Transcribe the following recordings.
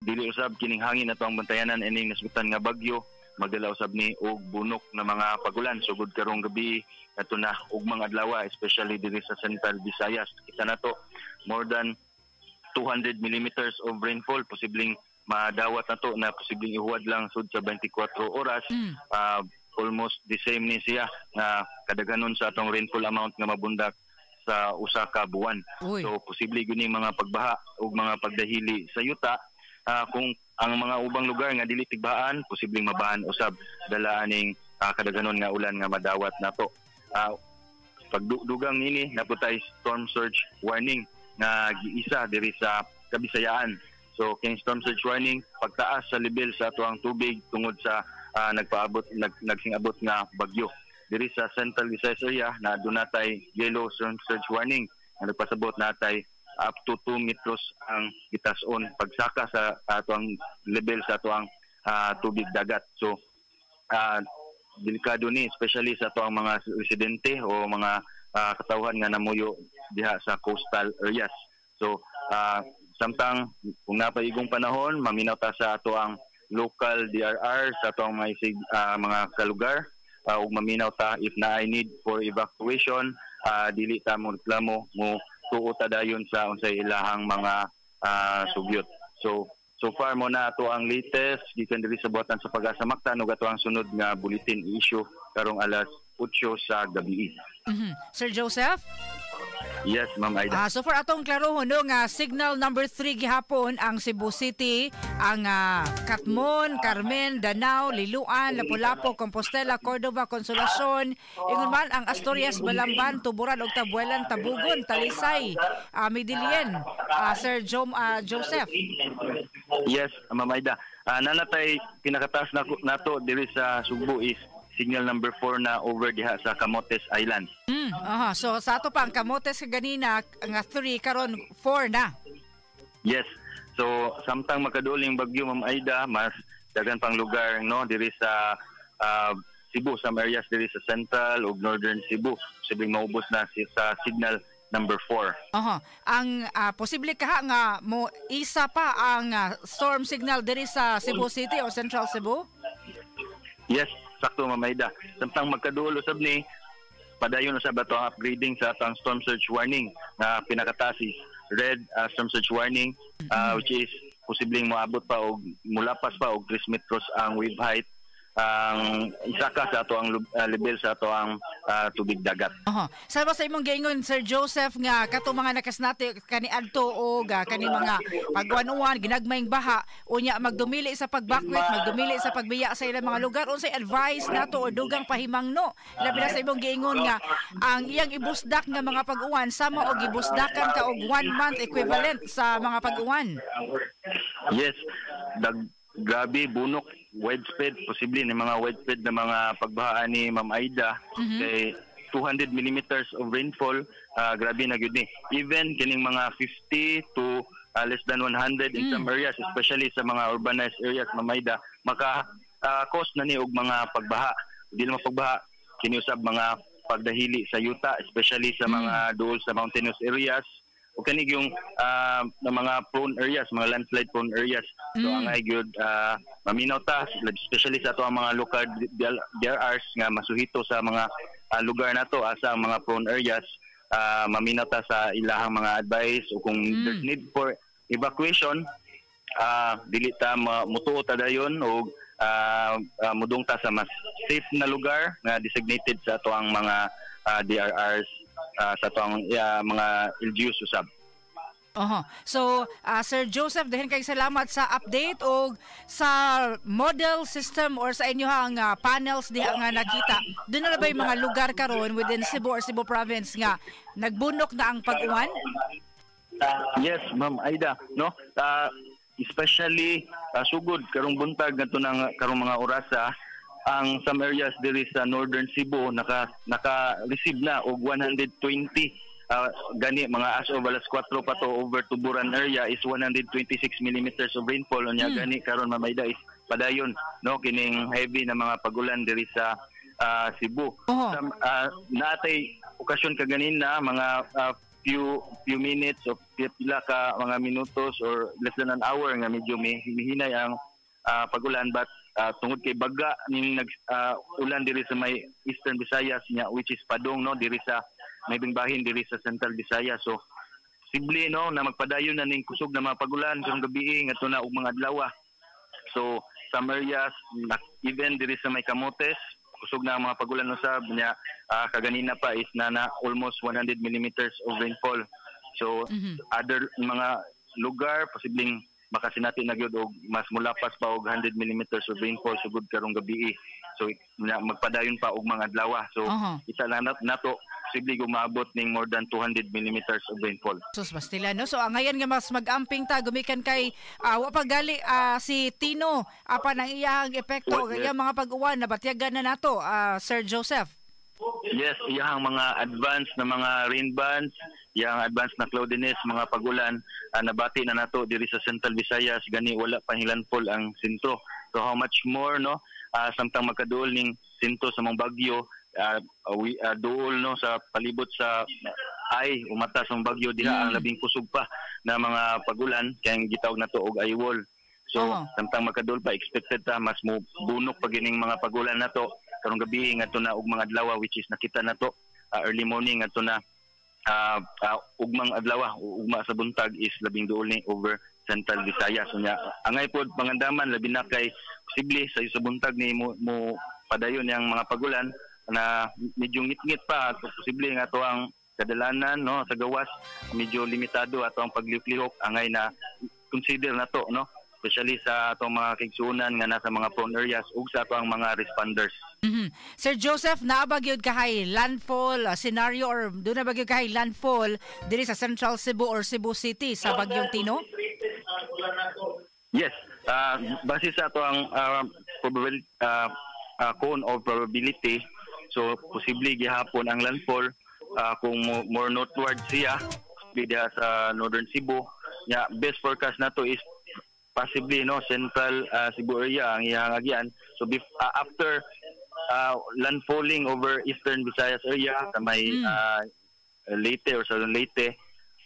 Dili usab kining hangin ato ang bantayanan. Ining nasgutan nga bagyo magdala usab ni og bunok na mga pagulan sugod karong gabi ato na ug mga adlaw, especially diri sa Central Visayas. Kita nato, more than 200 millimeters of rainfall posibleng madawat nato na posibleng ihuwad lang sud sa 24 oras. Almost the same ni siya nga kadaghanon sa atong rainfall amount nga mabundak sa usa ka buwan. Uy. So posible gyud ni mga pagbaha ug mga pagdahili sa yuta. Kung ang mga ubang lugar nga dili tigbaan, posibleng mabahan usab dala aning kadaghanon nga ulan nga madawat nato. Pagdugang nini, naputay storm surge warning nga giisa diri sa Kabisayaan. So kining storm surge warning, pagtaas sa level sa atoang tubig tungod sa nagpaabot nagsingabot nga bagyo. Diri sa Central Visayas area na aduna tay yellow storm surge warning nga nagpasabot natay up to 2 metros ang gitason pagsaka sa atoang level sa atoang tubig dagat. So delikado ni, especially sa atoang mga residente o mga katawhan nga namuyo diha sa coastal areas. So samtang kung napaigong panahon, maminaw ta sa atoang local DRR, sa atoang mga isig, mga kalugar, ug maminaw ta if naay need for evacuation, dili ta mo reklamo, mo tuo ta dayon sa unsay ilahang mga sugyot. So far mo na ato ang latest gikan diri sa buhatan sa Pag-asa Mactan, ug ato ang sunod nga bulletin issue karong alas 8 sa gabi. Sir Joseph? Yes, Ma'am Aida. So far atong klarohon, no, nga signal number 3 gihapon ang Cebu City, ang Katmon, Carmen, Danao, Liloan, Lapu-Lapu, Compostela, Cordova, Consolacion, ingon man ang Asturias, Balamban, Tuburan ug Tabuelan, Tabugon, Talisay, Medellin. Sir Joseph. Yes, Ma'am Aida. Nanatay pinakataas na nato diri sa Sugbo is signal number 4 na over diha sa Camotes Island. Aha. So sa ato pa ang Camotes kaganina nga 3, karon 4 na. Yes. So samtang makaduol yung bagyo, Ma'am Aida, mas daghan pang lugar, no, diri sa Cebu, some areas diri sa Central ug Northern Cebu posibleng maubos na sa signal number 4. Aha. Ang posible kaha nga mo isa pa ang storm signal diri sa Cebu City o Central Cebu? Yes, sakto, Ma'am Aida. Samtang magkaduol usab ni, padayon usab ato ang upgrading sa atong storm surge warning na pinakataas is red storm surge warning, which is posibleng moabot pa og mulapas pa og 3 metros ang wave height, ang isaka sa ato ang level sa ato ang tubig dagat. Aha. Sama sa imong giingon, Sir Joseph, nga kato mga nakasnati kaniadto o kani mga pag-uwan-uwan, ginagmayng baha, unya magdumili sa pagbakwit, magdumili sa pagbiya sa ilang mga lugar, unsay advice nato o dugang pahimangno? Labi na sa imong giingon nga ang iyang ibusdak nga mga pag-uwan sama og ibusdakan ka og one month equivalent sa mga pag-uwan. Yes, grabe bunok, widespread, posible ni mga widespread na mga pagbahaan ni Ma'am Aida kay 200 millimeters of rainfall, grabe na gyud ni. Even kining mga 50 to less than 100 in some areas, especially sa mga urbanized areas, Ma'am Aida, maka cause na ni og mga pagbaha. Di lang pagbaha, kini usab mga pagdahili sa yuta, especially sa mga duol sa mountainous areas o kani yung na mga prone areas, mga landslide prone areas. So ang ay gyud maminaw ta, especially sa ato ang mga local DRRs nga masuhito sa mga lugar nato asa ang mga prone areas, maminaw ta sa ilahang mga advice o kung there's need for evacuation, dili ta mutuo ta dayon og mudung ta sa mas safe na lugar nga designated sa ato ang mga DRRs, sa ato ang mga LGUs usab. Oho. So, Sir Joseph, daghan kay salamat sa update og sa model system or sa inyohang panels diha nga nakita. Doon na ba yung mga lugar karon within Cebu or Cebu province nga nagbunok na ang pag-uwan? Yes, Ma'am Aida, no? Especially sugod karong buntag ngadto nang karong mga orasa, ang some areas diri sa Northern Cebu naka receive na og 120, gani mga as of alas 4 pa to, over Tuburan area is 126 millimeters of rainfall. Unya gani karon, Ma'am Aida, is padayon, no, kining heavy na mga pagulan diri sa Cebu. Naatay okasyon kaganina mga few few minutes o pila ka mga minutos or less than an hour nga medyo mihinay ang pag-ulan, but tungod kay baga ning nag ulan diri sa may Eastern Visayas nya, which is padong, no, diri sa may bahin diri sa Central Visayas. So posible, no, na magpadayon na ning kusog na mga pagulan karong gabi ngadto na og mga adlaw. So some areas, even diri sa may Camotes, kusog na ang mga pagulan usab nya. Kaganina pa is na almost 100 millimeters of rainfall. So other mga lugar, posibleng makasinati na gyud og mas mulapas pa og 100 millimeters of rainfall sugod karong gabi. So na, magpadayon pa og mga adlaw. So isa na nato, posible umaabot ning more than 200 millimeters of rainfall. Sus, bastila, no? So ang ngayon nga mas mag-amping ta gumikan kay wa pa gali si Tino apan ang iyang epekto, Well, yes. iyang mga pag-uwan nabatyagan na nato, Sir Joseph. Yes, iyang mga advance na mga rain bands, iyang advance na cloudiness, mga pagulan, nabati na nato diri sa Central Visayas, gani wala pa landfall ang sentro. So how much more, no, samtang magkaduol ning sentro sa mga bagyo, duol, no, sa palibot sa ay umata sa mga bagyo diha ang labing kusog pa na mga pagulan kay ang gitawag nato og eye wall. So samtang magkaduol pa, expected ta mas mo bunok pa gining mga pagulan nato karong gabi ngadto na og mga adlaw, which is nakita nato early morning ngadto na ugmang adlaw, ugma sa buntag is labing duol ni over Central Visayas. So nya angay pod pangandaman, labi na kay posible sa sa buntag ni mo padayon yang mga pagulan na medyo ngit-ngit pa at posible nga to ang kadalanan, no, sa gawas medyo limitado ato ang paglihok. Angay na consider na to, no, especially sa atong mga kaigsuonan nga nasa mga prone areas ug sa ato ang mga responders. Sir Joseph, naa ba gyud kahay landfall scenario or duna ba gyud kahay landfall diri sa Central Cebu or Cebu City sa bagyong Tino? Yes, base sa ato ang probability, cone of probability, so posible gihapon ang landfall kung more northward siya, posible diha sa northern Cebu. Nya best forecast nato is possibly, no, central Cebu area ang iyang agyan. So after landfalling over Eastern Visayas area sa may Leyte or Southern Leyte,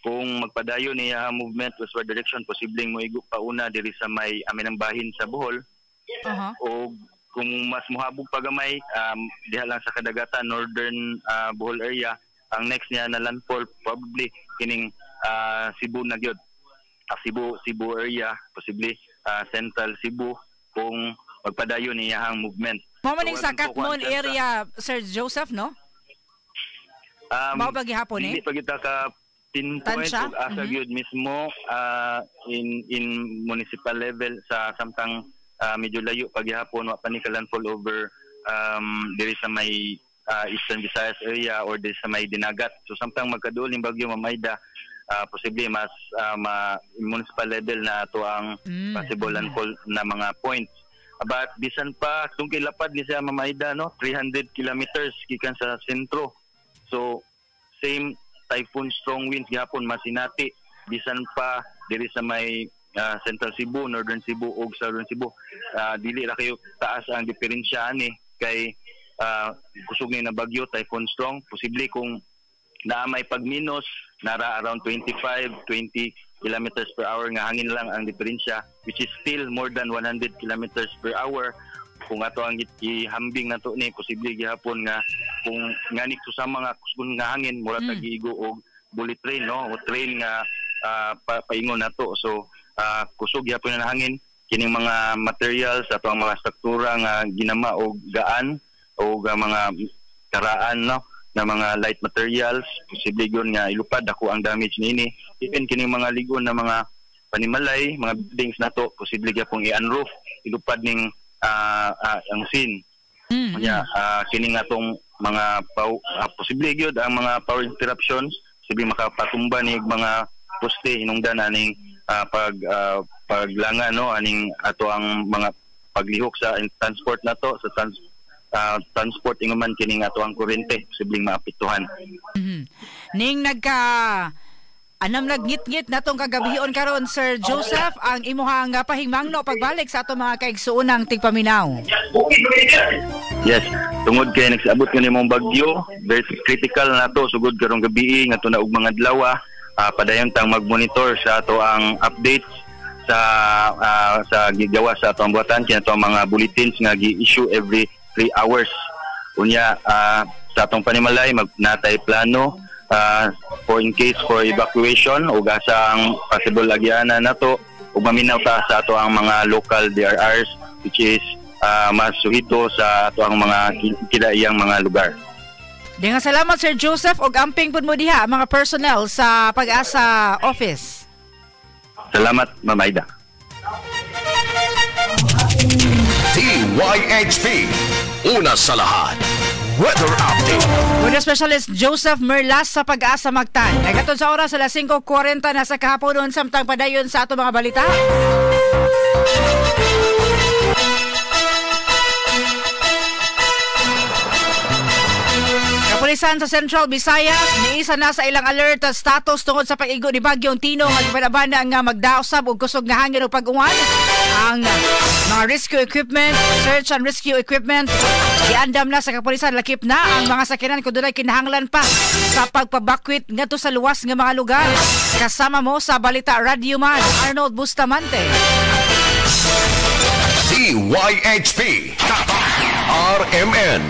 kung magpadayon niya ang movement westward direction, posibleng moigo pauna diri sa may amin ang bahin sa Bohol o kung mas muhabog pa gamay, diha lang sa kadagatan, northern Bohol area ang next niya na landfall, probably kining Cebu na gyud. Cebu Cebu area, posible central Cebu kung magpadayon niya ang movement. Mao man ning So, sa Katmon kuwan siya area, Sir Joseph, no? Mao ba gihapon eh? Dili pa kita ka pinpoint Tansya? ug asa gyud mismo in municipal level sa samtang medyo layo pa gihapon, wa pa ni ka-landfall over diri sa may Eastern Visayas area or diri sa may Dinagat. So samtang magkaduol ning bagyo, Ma'am Aida, posible mas ma municipal level na ato ang possible landfall na mga points. But bisan pa kung lapad ni siya, Ma'am Aida, no, 300 kilometers gikan sa sentro. So same typhoon strong winds gihapon masinati bisan pa diri sa may Central Cebu, Northern Cebu ug Southern Cebu. Dili ra kayo taas ang diferensya ani kay kusog ni na bagyo, typhoon strong. Posible kung naa may pagminos, nara around 25, 20 kilometers per hour nga hangin lang ang diferensya, which is still more than 100 kilometers per hour. Kung ato ang ihambing nato ni, posible gihapon nga kung ngani susama nga kusgon nga hangin, mura tag giigo og bullet train, no, o train nga paingon nato. So kusog gihapon na hangin. Kining mga materials, ato ang mga struktura nga ginama og gaan o mga karaan, no, na mga light materials, posible gyud nga ilupad, dako ang damage niini. Even kining mga ligon na mga panimalay, mga buildings nato, posible gyapon i-unroof, ilupad ning ang scene. Nya kining atong mga posible gyud ang mga power interruptions, posible makapatumba ni mga poste hinungdan aning paglanga, no, aning ato ang mga paglihok sa transport nato, sa transport ingon man kining ato ang kuryente, posibleng maapektuhan. Ning nagka Anam nagngit-ngit natong kagabihion karon, Sir Joseph, ang imuhang pahingmangno pagbalik sa atong mga kaigsuonang tigpaminaw. Yes, tungod kay nagsaabot kani mong bagyo, very critical na to sugod karong gabii ngadto na og mga adlaw. Padayon tang mag-monitor sa ato ang updates sa sa gigawa sa ato ang buhatan kini ato ang mga bulletins nga gi-issue every 3 hours. Unya sa atong panimalay magnatay plano for in case for evacuation o asa ang possible agyanan nato ug maminaw ta sa ato ang mga local DRRs which is mas suhito sa ato ang mga kilaiyang mga lugar. Dinga salamat, Sir Joseph, og amping pud mo diha mga personnel sa Pag-asa office. Salamat, Ma'am Aida. DYHP, una sa lahat. Weather Update. Weather Specialist Joseph Merlas sa Pag-asa Mactan. Nagaton sa oras alas 5:40 na sa kahaponon, samtang padayon sa ato mga balita. Kapulisan sa Central Visayas niisa na sa ilang alert status tungod sa pag-igo ni Bagyong Tino nga gipanabana nga magdaosab og kusog nga hangin ug pag-uwan. Ang mga rescue equipment, search and rescue equipment giandam na sa kapulisan, lakip na ang mga sakyanan kung dunay kinahanglan pa sa pagpabakwit ngadto sa luwas nga mga lugar. Kasama mo sa Balita Radio Man, Arnold Bustamante. DYHP RMN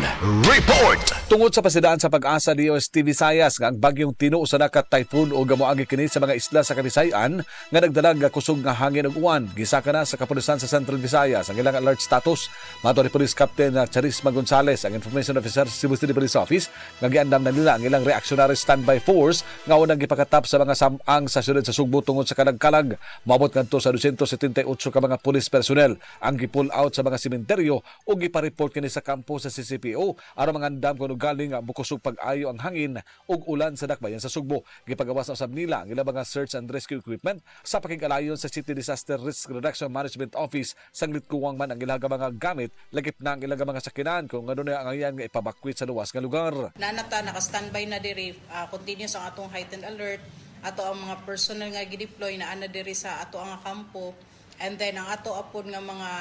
Report. Tungod sa pasidaan sa Pag-asa DOST Visayas nga ang bagyong Tino usa na ka typhoon o gamoagi kini sa mga isla sa Kabisayan nga nagdalag nga kusog nga hangin ug uwan, gisaka na sa kapulisan sa Central Visayas ang ilang alert status. Mato ni Police Captain Charisma Gonzales, ang Information Officer sa Cebu City Police Office, nga giandam na nila ang ilang reactionary standby force nga unang gipakatap sa mga samang sa syudad sa Sugbo tungod sa kalag-kalag. Moabot ngadto sa 278 ka mga police personnel ang gi-pull out sa mga sementeryo ug gipa-report kini sa kampo sa CCPO aron mangandam kung galing mukusog pag-ayo ang hangin ug ulan sa dakbayan sa Sugbo. Gipagawas na usab nila ang ilang mga search and rescue equipment sa pakig-alayon sa City Disaster Risk Reduction Management Office sanglit kuwang man ang ilang mga gamit, lagip na ang ilang mga sakyanan kung ngano na ang ayan nga ipabakwit sa luwas nga lugar. Nanata naka-standby na diri, continuous ang atong heightened alert, ato ang mga personnel nga gi-deploy na ana diri sa ato ang kampo, and then ang ato apod nga mga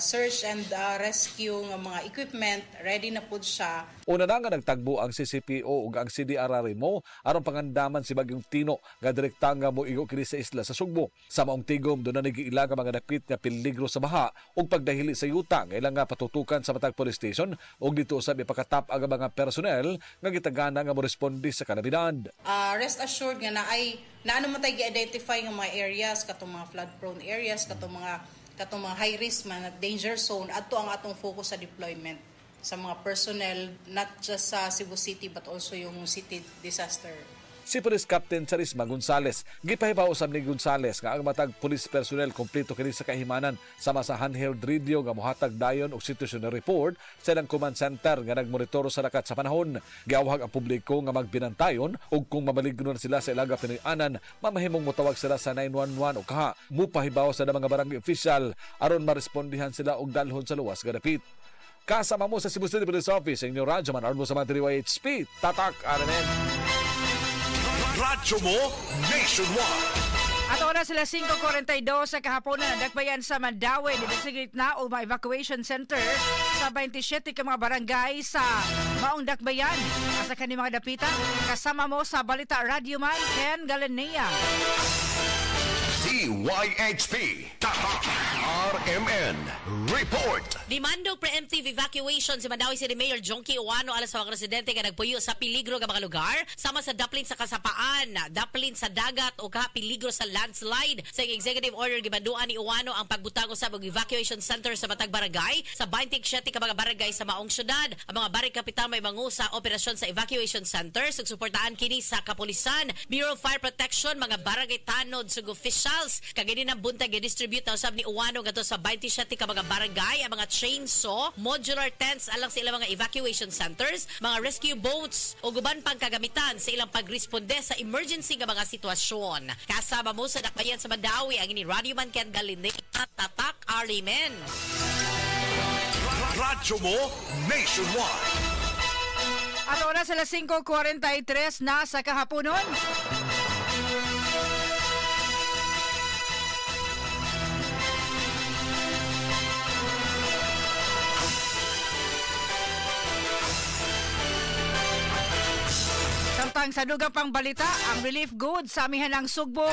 search and rescue nga mga equipment ready na pud siya. Una na nga nagtagbo ang CCPO ug ang CDRRMO aron pangandaman si Bagyong Tino nga direkta nga moigo kini sa isla sa Sugbo. Sa maong tigom doon na nagiila nga mga dapit nga peligro sa baha ug pagdahili sa yuta nga ilang nga patutukan sa matag police station ug dito usab ipakatap ang mga personnel nga gitagana nga moresponde sa kalamidad. Rest assured nga naay naano man tay gi-identify nga mga areas katong mga flood prone areas, katong mga high risk man at danger zone, adto ang atong focus sa deployment sa mga personnel, not just sa Cebu City but also yung city disaster. Si Police Captain Charisma Gonzales, gipahibaw usab ni Gonzales nga ang matag police personnel kompleto kini sa kahimanan sama sa handheld radio nga mohatag dayon og situational report sa ilang command center nga nagmonitor sa lakat sa panahon. Giawhag ang publiko nga magbinantayon ug kung mamaligno na sila sa ilang Pinoy-anan, mamahimong motawag sila sa 911 o kaha mupahibaw sa mga barangay official aron marespondihan sila og dalhon sa luwas nga dapit. Kasama mo sa Cebu City Police Office, ang inyong radyo man, Arnold Bustamante, DYHP, Tatak RMN. Radyo mo nationwide. At oras sila 5:42 sa kahaponan, dakbayan sa Mandaue, nidesignate na o evacuation center sa 27 ka mga barangay sa maong dakbayan. Asa kani mga dapita, kasama mo sa Balita Radio Man, Ken Galanea. DYHP Tatak RMN Report. Demando preemptive evacuation si Mandaue City Mayor Jonkie Ouano alas sa mga residente nga nagpuyo sa peligro nga mga lugar sama sa daplin sa kasapaan, daplin sa dagat o ka peligro sa landslide. Sa executive order gibanduan ni Ouano ang pagbutang usab og evacuation center sa matag barangay sa 27 ka mga barangay sa maong syudad. Ang mga barangay kapitan may mangu sa operasyon sa evacuation center ug suportahan kini sa kapulisan, Bureau of Fire Protection, mga barangay tanod ug officials. Kagini ng buntag gi-distribute na usab ni Ouano ngadto sa 27 ka mga barangay ang mga chainsaw, modular tents alang sa ilang mga evacuation centers, mga rescue boats o uban pang kagamitan sa ilang pagresponde sa emergency nga mga sitwasyon. Kasama mo sa dakbayan sa Mandaue ang ini Radio Man Ken Galinea, Tatak RMN. Radyo mo nationwide. At oras alas 5:43 na sa kahaponon. Samtang sa dugang pang balita, ang relief goods sa amihan ng Sugbo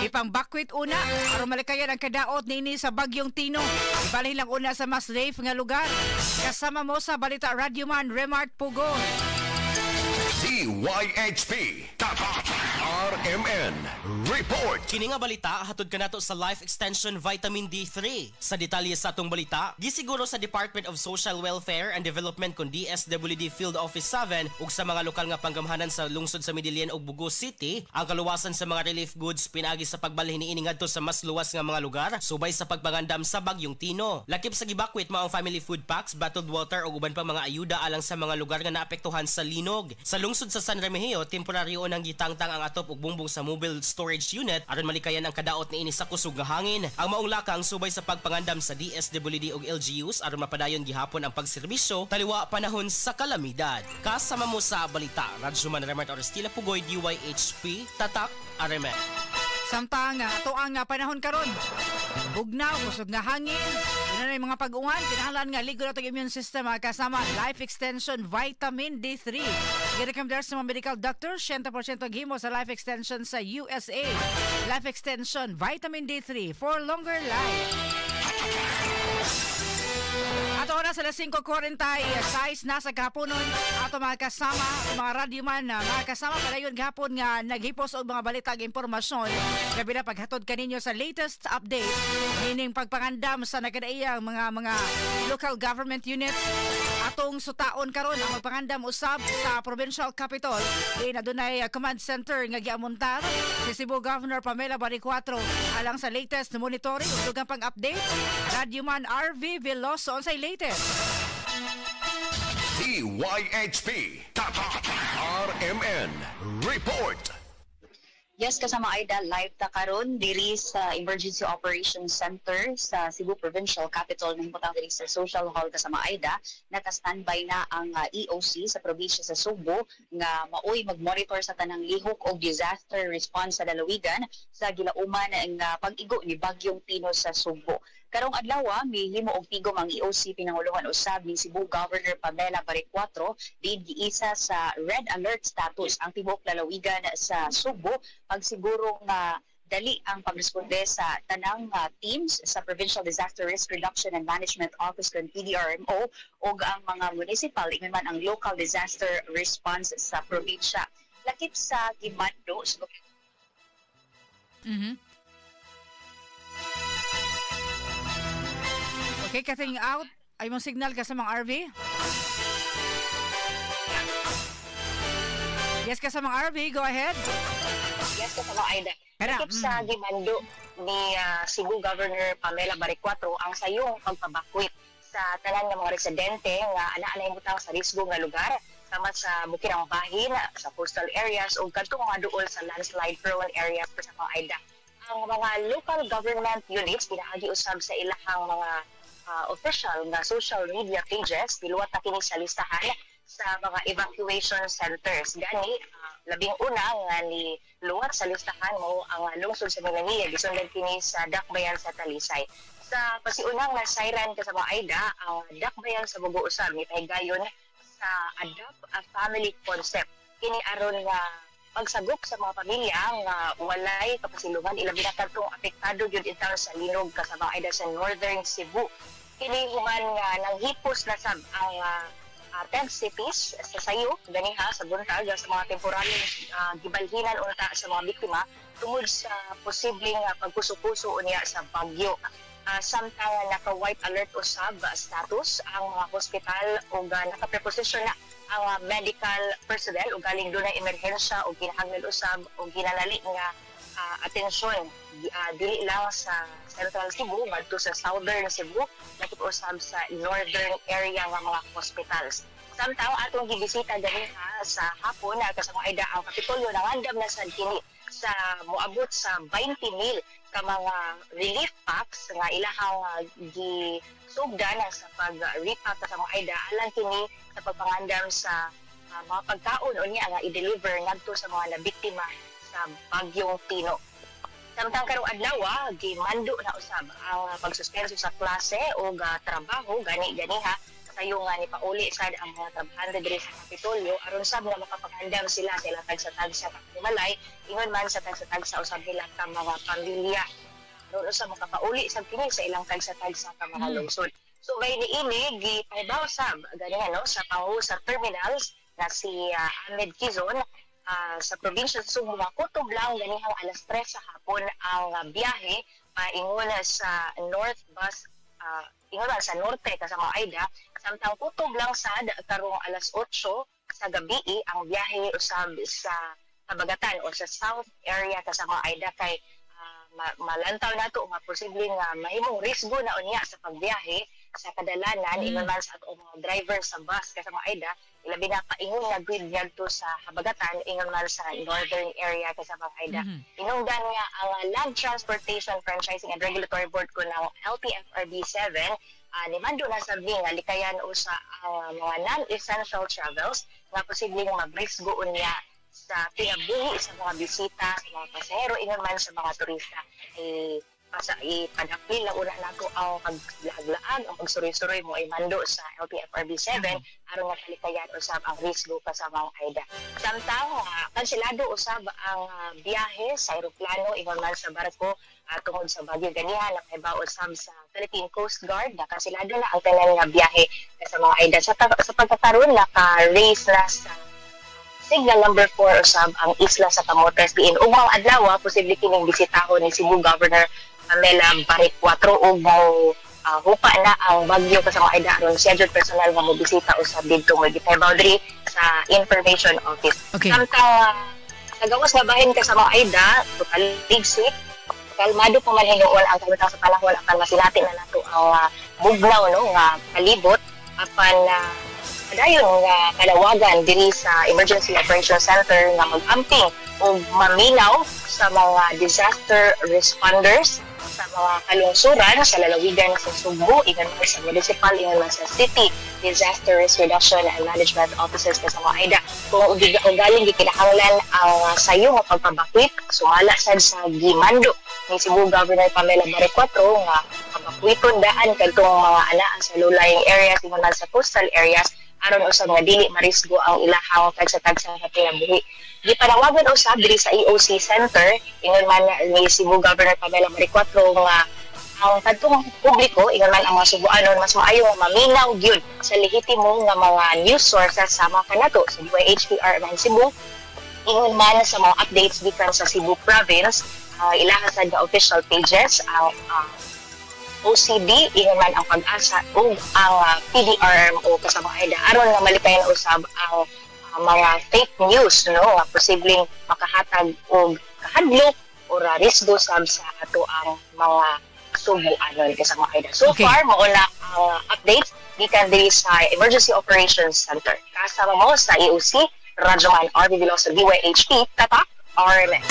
ipang-bakwit una aron malikayan ang kadaot niini sa bagyong Tino. Ibalhin lang una sa mas safe nga lugar. Kasama mo sa balita, Radyoman Remart Pugon. DYHP Tatak RMN Report. Kini nga balita hatod kanato sa Life Extension Vitamin D3. Sa detalye sa atong balita, gisiguro sa Department of Social Welfare and Development kon DSWD Field Office 7 ug sa mga lokal nga panggamhanan sa lungsod sa Medellin ug Bugo City ang kaluwasan sa mga relief goods pinaagi sa pagbalhin niini ngadto sa mas luwas nga mga lugar subay sa pagpangandam sa bagyong Tino. Lakip sa gibakwit mao ang family food packs, bottled water ug uban pang mga ayuda alang sa mga lugar nga naapektuhan sa linog. Sa lungsod sa San Remigio, temporaryo nang gitangtang ang atop ug bumbong sa mobile storage unit aron malikayan ang kadaot niini sa kusog nga hangin. Ang maong lakang subay sa pagpangandam sa DSWD ug LGUs aron mapadayon gihapon ang pagserbisyo taliwa panahon sa kalamidad. Kasama mo sa balita, Radyoman Remart Orestila Pugoy, DYHP, Tatak, RMN. Samtang ato ang panahon karon, bugnaw, kusog nga hangin, na yung mga pag-uwan, kinahanglan nga ligo na itong immune system kasama Life Extension Vitamin D3. Girecommendar sa mga medical doctor, 70% ang himo sa Life Extension sa USA. Life Extension Vitamin D3 for longer life. Ato oras alas 5:46 na sa kahaponon. Ato mga kasama, mga radyoman, mga kasama padayon gahapon nga naghipos og mga balita ug impormasyon. Labi na paghatod kaninyo sa latest update nining pagpangandam sa nagkadaiyang mga local government units. Atong sutaon karon ang magpangandam usab sa provincial capital. Di na dunay command center nga giamuntar si Cebu Governor Pamela Baricuatro alang sa latest monitoring ug dugang pang updates. Radyoman RV Veloso, unsay latest? DYHP Tatak RMN Report. Yes, kasama Aida, live ta karon diri sa Emergency Operations Center sa Cebu Provincial Capital, nahimutang diri sa Social Hall, kasama Aida. Naka-standby na ang EOC sa probinsya sa Sugbo nga maoy mag-monitor sa tanang lihok og disaster response sa lalawigan sa gilauman nga pag-igo ni Bagyong Tino sa Sugbo. Karong adlaw, mihimo og tigom ang EOC pinanguluhan usab ni Cebu Governor Pamela Baricuatro diin giisa sa red alert status ang tibuok lalawigan sa Sugbo pagsiguro nga dali ang pagresponde sa tanang teams sa Provincial Disaster Risk Reduction and Management Office kon PDRMO ug ang mga municipal ingon man ang local disaster response sa probinsya. Lakip sa gimando sa Okay, cutting out. Ay mong signal ka sa mga RV? Yes, ka sa mga RV. Go ahead. Yes, kasama Aida. Lakip sa gimando ni Cebu Governor Pamela Baricuatro ang sayong pagpabakwit sa tanan nga mga residente nga anaa nahimutang sa risgo nga lugar sama sa Bukirang Bahin, sa coastal areas ug kadtong mga duol sa landslide prone areas, kasama Aida. Ang mga local government units pinaagi usab sa ilahang mga official nga social media pages niluwat na kini sa listahan sa mga evacuation centers. Gani, labing una nga ni luwat sa listahan mo ang lungsod sa Manila, gisundan kini sa Dakbayan sa Talisay. Sa pasiunang na siren, kasama Aida, ang Dakbayan sa Bugo usab ni pahigayon sa Adopt a Family concept. Kini aron nga pagsagop sa mga pamilya nga walay kapasilungan, ilabi na kadtong apektado gyud intawon sa linog, kasama Aida, sa Northern Cebu. Kini human nga nanghipos na sab ang 10 cities sa sayo ganiha sa buntag sa mga temporaryong gibalhinan unta sa mga biktima tungod sa posibleng pagkuso-kuso unya sa bagyo. Samtang naka-white alert usab status ang mga hospital ug naka-preposition na ang medical personnel ug galing dunay emerhensya o kinahanglan usab o ginanali nga atensyon dili lang sa Central Cebu ngadto sa Southern Cebu, lakip usab sa northern area nga mga hospitals. Samtang atong gibisita ganiha sa hapon, kasama Aida, ang Kapitolyo nangandam na sad kini sa moabot sa 20 mil ka mga relief packs nga ilahang gisugdan sa pag-repack, kasama Aida, alang kini sa pagpangandam sa mga pagkaon unya nga i-deliver ngadto sa mga nabiktima sa bagyong Tino. Samtang karong adlaw, gimando na usab ang pagsuspenso sa klase o trabaho gani ganiha sa Sayo nga ni pauli sad ang mga trabahante diri sa Kapitolyo aron sab nga makapangandam sila sa ilang tagsa-tagsa ka panimalay, ingon man sa tagsa-tagsa usab nila ka mga pamilya aron usab makapauli sab kini sa ilang tagsa-tagsa ka mga lungsod. So may niini gipahibaw sab ganihan no sa pangulo sa terminals na si Ahmed Quizon sa probinsya sa Sugbo, kutob lang ganihang alas 3 sa hapon ang biyahe paingon sa North Bus ingon sa norte kasama Aida, samtang kutob lang sad karong alas 8 sa gabi ang biyahe usab sa Kabagatan o sa South area kasama Aida kay malantaw nato nga posible nga mahimong risgo na unya sa pagbiyahe sa kadalanan ingon man sa atong mga driver sa bus kasama Aida, ilabi na paingon nga grid ngadto sa Habagatan ingon man sa northern area kasama Aida. Inungdan nga ang Land Transportation Franchising and Regulatory Board ko ng LTFRB 7 nimando na sabi nga likayan usa ang mga non-essential travels nga posibleng mabrisgo unya sa kinabuhi sa mga bisita, sa mga pasahero, ingon man sa mga turista. Ipadapil lang una nato ang paglaag-laag, ang pagsuroy-suroy mo ay mando sa LTFRB 7 aron nga palikayan usab ang risgo kasamang Aida. Samtang kanselado usab ang biyahe sa eroplano ingon man sa barko tungod sa bagyo ganiha napahibaw usab sa Philippine Coast Guard na kanselado na ang tanan nga biyahe kasamang Aida. Sa pagkakaroon naka-raise na sa signal number 4 usab ang isla sa Camotes diin ugmang adlaw posible kining bisitahon ni Cebu Governor Pamela Baricuatro ug mo hupa na ang bagyo kasama Aida aron scheduled personal nga mobisita usab didto mo gipahibaw diri sa information office. Okay. Samtang sa gawas nga bahin kasama Aida total kalmado pa man hinuon ang kahimtang sa panahon apan masinati na nato ang bugnaw no nga palibot apan padayon nga kalawagan diri sa Emergency Operations Center nga mag-amping o maminaw sa mga disaster responders sa mga kalungsuran sa lalawigan sa Sugbo, ingon man sa municipal, ingon man sa city disaster risk reduction and management offices kasama Aida. Kung galing gikinahanglan ang sayo nga pagpabakwit, sumala sad sa gimando ni Cebu Governor Pamela Baricuatro nga pabakwiton daan kadtong mga anaa sa low-lying areas, ingon man sa coastal areas aron usab nga dili marisgo ang ilahang tagsa-tagsa nga kinabuhi. Gipanawagan usab diri sa EOC Center ingon man ni Cebu Governor Pamela Baricuatro nga ang kadtong publiko ingon man ang mga Subuanon mas maayo nga maminaw gyud sa lehitimo nga mga news sources sama kanato sa DYHPR man Cebu ingon man sa mga updates gikan sa Cebu Province, ilaha sad nga official pages ang OCD, ingon man ang Pag-asa ug ang PDRMO kasama Aida aron nga malikayan usab ang mga fake news no nga posibleng makahatag og kahadlok or risgo sab sa ato ang mga Subuanon kasama Aida. So okay. Far mao na ang updates gikan diri sa Emergency Operations Center. Kasama mo sa EOC, Radyoman RB Veloso, DYHP, Tatak, RMN.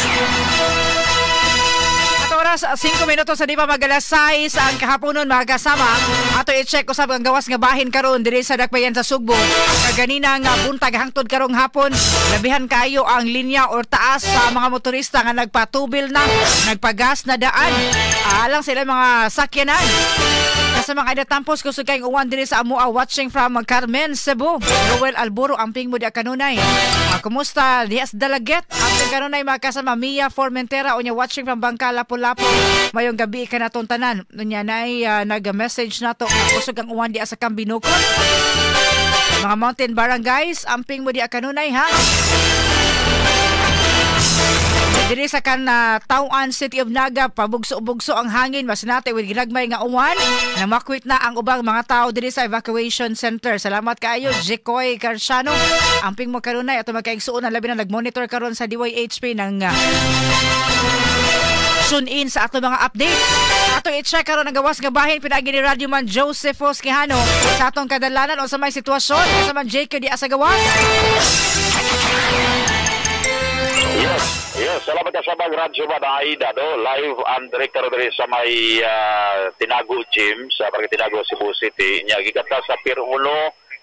Oras 5 minuto sa di pa mag-alas 6 ang kahaponon mga kasama. Ato i-check usab ang gawas nga bahin karon diri sa Dakbayan sa Sugbo. Kaganina nga buntag hangtod karong hapon, labihan kayo ang linya or taas sa mga motorista nga nagpatubil na, nagpagas na daan. Alang sila mga sakyanan. Sa mga Aida tampos kusog kayong uwan diri sa amoa watching from Carmen, Cebu. Roel Alburo amping mo di kanunay. Kumusta diha sa Dalaget? Amping kanunay mga kasama Mia Formentera unya watching from Bangka, Lapu-Lapu. Mayong gabi ka natong tanan. Unya nay nag-message nato kusog ang uwan diha sa Cambinukon. Mga mountain barangays amping mo di kanunay ha. Diri sa kan Tauan, City of Naga, pabugso-bugso ang hangin, masinati with ginagmay nga uwan, namakwit na ang ubang mga tao diri sa evacuation center. Salamat kaayo, Jekoy Garciano. Amping mo kanunay ato magkaigsuon ang labi na nag-monitor karon sa DYHP ng tune in sa ato mga updates. Ato i-check karon ang gawas nga bahin pinaagi ni Radyo Man Joseph Quijano sa atong kadalanan o sa may sitwasyon sa man JK di asa gawas. Yes, salamat ka sa mga Radyo Man Aida, no? Live and direct karon diri sa may Tinago Gym sa Barangay Tinago, Cebu City. Nya gikan ta sa Pier 1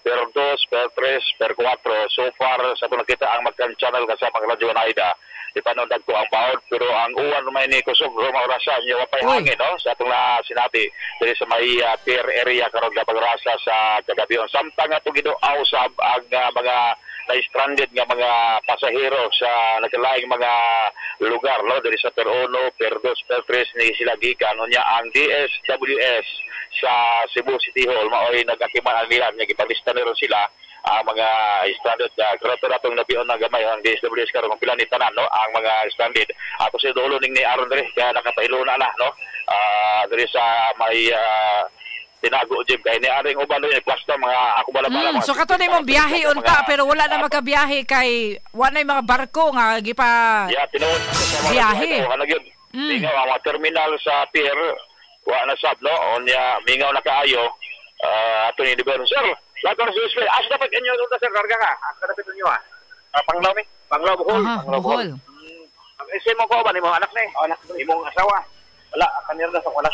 Pier 2, Pier 3, Pier 4. So far sa ato nakita ang Mactan Channel kasama ang Radyo Naida. Ipanood ko ang baod pero ang uwan may ni kusog ruma orasa niya wapay hangin, no, sa atong na sinabi diri sa may pier area karon gapagrasa sa kagabi. Samtang atong giduaw sa ang mga na-stranded nga mga pasahero sa nagkalaing mga lugar, no, diri sa Pier 1, Pier 2, Pier 3 ni sila gikan unya ang DSWS sa Cebu City Hall maoy nagakiman nila nya gipalista nila sila ang mga stranded. Karon atong nabion na gamay ang DSWS karon kung pila ni tanan, no, ang mga stranded. Ato sa dulo ning ni Aaron diri kaya nakapailo na na, no, diri sa may Tinago gym kay ni aring uban ni plasta mga ako bala bala. So kato ni mong biyahe unta pero wala na makabiyahe kay wa nay mga barko nga gipa. Yeah, tinuod sa mga biyahe. Mingaw ang mga terminal sa pier wa na sab, no, unya mingaw na kaayo. Ato ni Libero. Sir, lagot sa USB. Asa dapat inyo unta sir karga ka? Asa dapat inyo ah? Panglao ni. Panglao Bohol. Panglao Bohol. Ang SM mo ko ba nimo anak ni? Anak imong asawa. Wala kanira sa wala.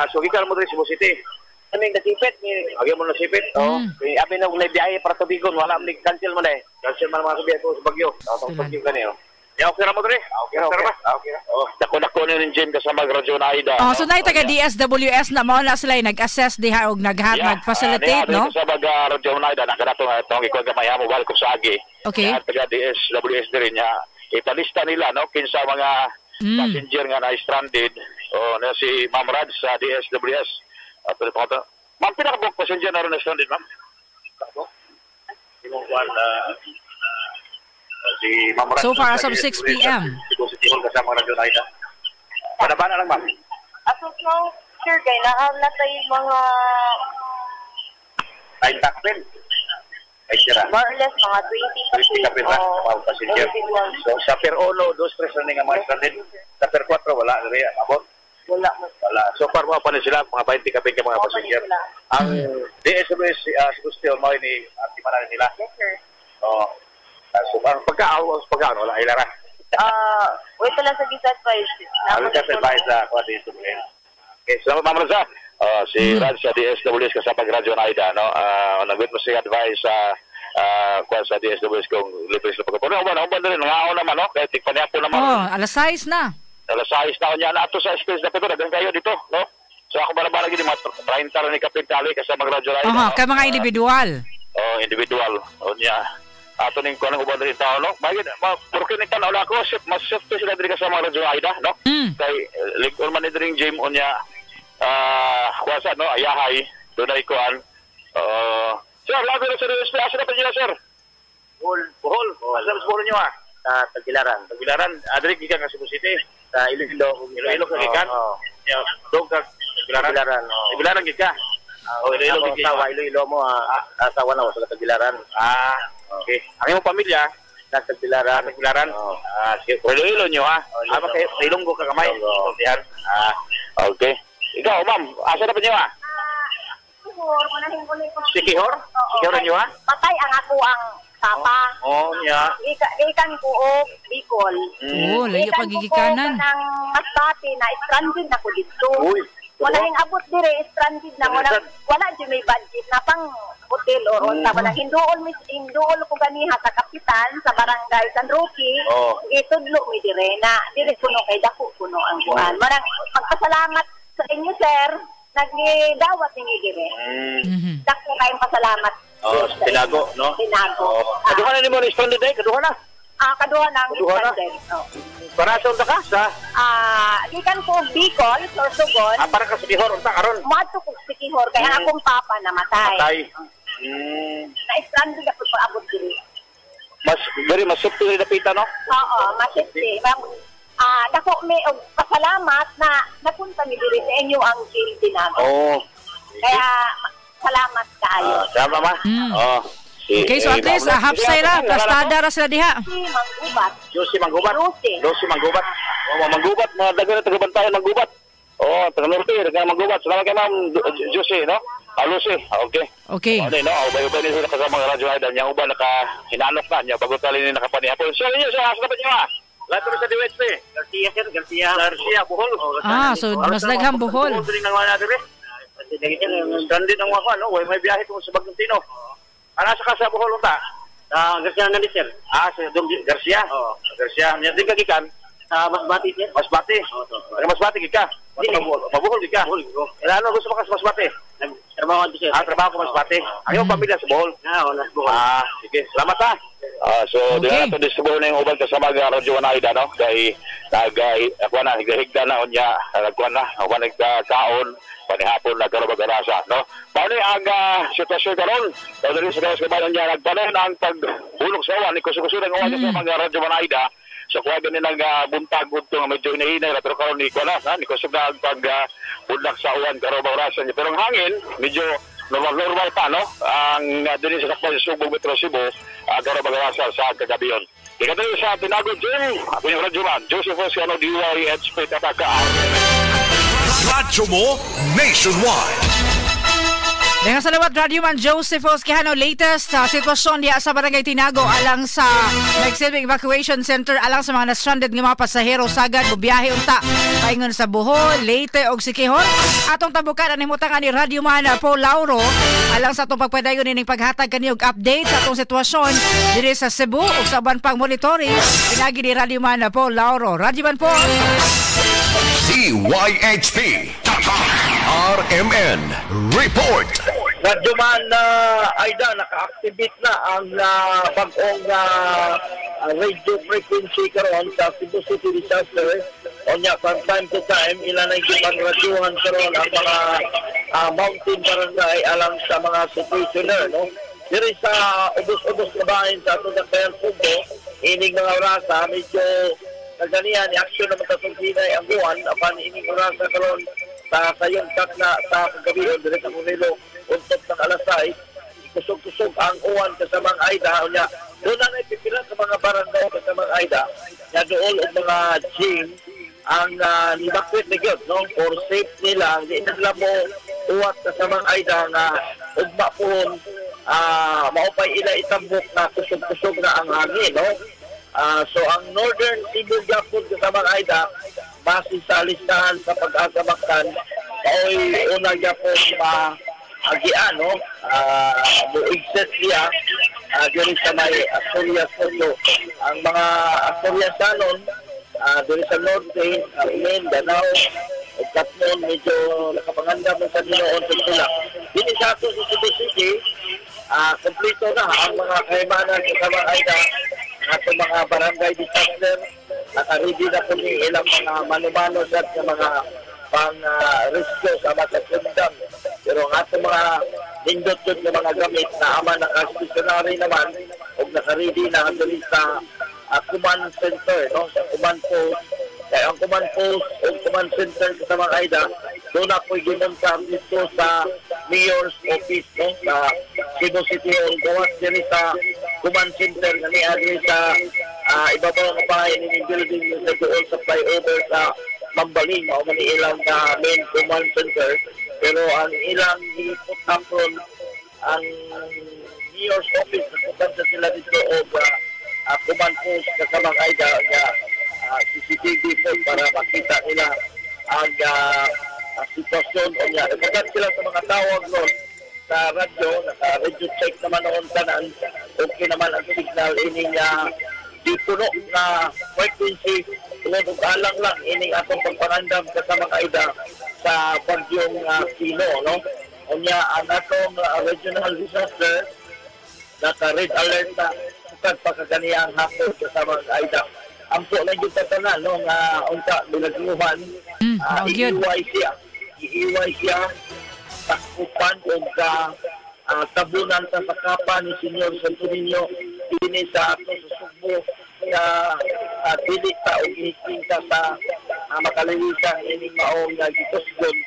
So gikan mo diri Cebu City. Kaming nasipit ni agi mo nasipit. Oo. Abi na og biyahe para Tubigon, wala man cancel mo na eh. Cancel man mga biyahe ko sa Bagyo. Sa Bagyo gani oh. Ya okay ra mo diri. Okay ra. Okay ra. Oh, dako-dako ni rin gym kasama Radyo Naida. Oh, so nay taga DSWS na mao na sila nag-assess diha og nag-facilitate, no? Kasama Radyo Naida nakadato nga itong ikuan gamay mo balik sa agi. Okay. Taga DSWS diri nya ipalista nila, no, kinsa mga passenger nga na stranded. Oh, na si Ma'am Raj sa DSWS. Ato pa to. Ma'am, pinaka-book passenger na ron na stranded, ma'am. Ako. Imong kuan si Ma'am Raj. So far as of 6 PM. Kasama Radyo Naida. Panabana lang, ma'am. As of now, sir, kay naam na tayo mga 9 takpin. Ay, sira. More or less, mga 20 kapin na, mga passenger. So, sa Pier 1, 2, 3 na nga mga stranded. Sa Pier 4, wala. Abot. Wala. Wala. So far, mga pa sila, mga 20 kapin ka mga passenger. Ang DSWS, Cebu mo ni timanan nila. Yes, sir. Oo. So, ang pagkaan, wala, ilara. Wait lang sa gis-advise. Wait sa advise sa DSWS. Okay, salamat, Ma'am Raza. Si Raj sa DSWS kasama Radyo Naida, no? Nag-wait mo siya advice sa sa DSWS kung libre sila pagkapuno. Uban na rin, nangaon naman, no? Kaya tigpaniya po naman. Oh, alas 6 na. Alas 6 na niya na ato sa space na pito, daghang kayo dito, no? So ako bala-bala gid mga 30 ra ni Kapitali kasama Radyo Naida. Aha, kay mga individual. Oh, individual. O niya. Ato ning kuan uban diri tao, no? Bagay, porque ni tan-aw ako, mas safety sila diri kasama Radyo Naida, no? Kay lig-on man ni diri gym unya. Kuasa, no? Ayahay, dunay kuan. Sir, labi na sir, asa na pa niya, sir? Bohol. Bohol. Asa na Bohol niyo ah? Sa Tagbilaran. Tagbilaran, adri gikan ka Cebu City. Sa Iloilo. Iloilo ka gikan? Oo. Doon ka Tagbilaran. Tagbilaran. Tagbilaran gid ka. Oh, Iloilo gid ka. Iloilo mo asawa na sa Tagbilaran. Okay. Ang imong pamilya sa Tagbilaran. Tagbilaran. Sige. Iloilo niyo ha. Ama kay Ilonggo ka gamay. Okay. Ikaw, ma'am, asa na pa niyo ah? Sikihor, manahin ko ni ko. Sikihor? Sikihor niyo ah? Patay ang ako ang papa. Oh, niya. Gikan ko og Bicol. Oh, layo pagigikanan. Nang Masbate na stranded na ko didto. Uy. Wala ning abot dire, stranded na mo na wala jud may budget na pang hotel or unsa wala hinduol mis hinduol ko ganiha sa kapitan sa barangay San Roque. Gitudlo mi dire na dire kuno kay dako kuno ang kuan. Marang pagpasalamat sa inyo, sir, nagdawat ninyo dire. Dako kayong pasalamat. Oh, sa Tinago, no? Tinago. Kaduha na nimo ni stranded eh, kaduha na. Kaduha na ang stranded. Para sa unta ka sa? Gikan ko Bicol, Sorsogon. Para ka sa Sikihor unta karon. Moadto ko Sikihor kay ang akong papa namatay. Patay. Na-stranded ako paabot diri. Mas diri mas safety diri dapita, no? Oo, mas safety. Dako mi og pasalamat na napunta mi diri sa inyo ang Gil Tinago. Oo. Kaya salamat kaayo. Salamat, ma. Oh. Okay, so at least hapsay ra, plastada ra sila diha. Si Manggubat. Lucy Manggubat. Lucy Manggubat. Oh, Manggubat, mga daghan na taga-Bantayan Manggubat. Oh, taga Norte, taga Manggubat. Salamat kay Ma'am Lucy, no? Lucy, okay. Okay. Ano, no? Ubay-ubay ni sila kasama ng Radyo Idol. Niya uban naka hinanok na niya bago tali ni nakapanihapon. So, inyo, so asa na ba niyo ah? Lahat sa DWSP. Garcia, sir, Garcia. Garcia, Bohol. So mas daghang Bohol. Stranded ang wako, no? Way may biyahe kung sa Bagyong Tino. Ana sa ka sa Bohol unta? Garcia na ni sir. Ah, sa Dong Garcia. Oo. Garcia, nya din ka gikan? Sa Masbate sir. Masbate. Oo. Ano Masbate gid ka? Mabuhol gid ka. Bohol ko. Ano gusto mo ka sa Masbate? Nagtrabaho ko sir. Ah, trabaho ko Masbate. Ang iyong pamilya sa Bohol. Ah, wala sa Bohol. Ah, sige. Salamat ha. So Okay. okay. Dito distribuyon na yung uban kasama nga Radyo Wanaida no kay nag ako na higda na unya nagkuan na ako nagkaon panihapon na karon magarasa no. Paano ang sitwasyon karon? Diri sa gawas kabayan niya nagpanon ang pagbulok sa uwan ni kusog-kusog ang uwan kasama nga Radyo Wanaida. So kuha gani nang buntag udto nga medyo hinahinay ra pero karon ni kuan na ni kusog na ang pag budlak sa uwan karon magarasa niya. Pero ang hangin medyo normal pa no ang dinhi sa sakpan sa Sugbo Metro Cebu karon magarasa sa kagabion. Ikatuloy sa Tinago Jim, ako yung radyo man, Joseph Oceano, DYHP Tataka. Radyo mo nationwide. Daghang salamat Radio Man Joseph Osquijano. Latest sa sitwasyon diha sa Barangay Tinago alang sa Nagsilbing Evacuation Center alang sa mga na-stranded nga mga pasahero sagad bubiyahe unta paingon sa Bohol, Leyte ug Siquijor. Atong tabukan ang himutangan ni Radio Man Paul Lauro alang sa atong pagpadayon ining paghatag kani og update sa atong sitwasyon diri sa Cebu ug sa uban pang monitoring pinagi ni Radio Man Paul Lauro. Radio Man Paul. DYHP RMN Report. Radyo Man Aida, naka-activate na ang bag-ong radio frequency karon sa Cebu City Disaster. Onya from time to time ilan ay gipangradyuhan karon ang mga mountain barangay alang sa mga situationer no. Diri sa ubos-ubos na bahin sa atong Dakbayan Sugbo, ining mga orasa medyo kaganihan ni aksyon naman sa hinay ang buwan apan ining orasa karon sa sayong takna sa kagabi diri sa Murilo untot ng alas 6 kusog-kusog ang uwan kasamang Aida unya doon na pipila sa mga barangay kasamang Aida nga dool og mga gym ang nibakwit na gyud no for safe nila di na sila mo uwat kasamang Aida nga ugma pohon maupay ila itambok na kusog-kusog na ang hangin no. So ang Northern Cebu gyapon kasamang Aida base sa listahan sa Pag-asa Mactan maoy una gyapon maagian no mo-exit siya diri sa may Asturias Puerto. Ang mga Asturiasanon diri sa norte, Mindanao ug Katmon medyo nakapangandam na sa Ginoon sa sila. Dili sa ato sa Cebu City, kompleto na ang mga kahimanan kasamang Aida atong mga barangay disaster naka-ready na po ni ilang mga mano-mano sa mga pang rescue sa mga sundang. Pero ang atong mga nindot-dot na mga gamit na ama naka-stationary naman o naka-ready na diri sa command center, no? Sa command post. Kaya ang command post o command center kasamang Aida, doon na po'y gimunta dito sa Mayor's Office, no? Sa Cebu City Hall, gawas diri sa command center nga niya diri sa ibabaw nga bahay ni building sa doon sa flyover sa Mambaling, mao man ilang main command center. Pero ang ilang i-put up ron ang Mayor's Office, nagpupunta sila dito og command post kasamang Aida nga CCTV po para makita nila ang sitwasyon o niya. Nagkagat sila sa mga tawag noon sa radyo, naka-radio check naman noon tanan, okay naman ang signal ining di puno na frequency, tungod og alang lang ining atong pagpangandam kasamang Aida sa bagyong Kino, no? Unya ang atong regional disaster naka-red alert na sukad pa kaganiyang hapon kasamang Aida. Ampo lang yung tatanan, no, nga unta bilagluhan, iiway siya. Iiway siya takupan o ka tabunan sa sakapa ni Senyor Santo Niño dinhi sa ato sa Sugbo nga dili ta og ihinta sa makaliwisan ining maong gikusgon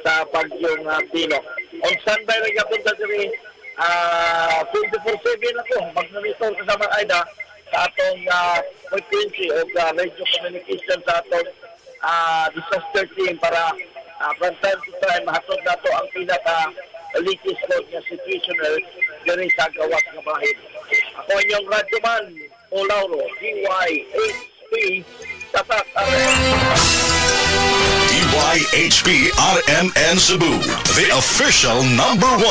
sa bagyong Pino. On standby ra gyapon ta diri 24/7 ako mag-monitor kasama Aida sa atong frequency o radio communication sa atong disaster team para from time to time mahatod nato ang pinaka latest code nga situational diri sa gawas nga bahin. Ako inyong radyo man, Paul Lauro, DYHP Tatak RMN. DYHP RMN Cebu, the official number 1.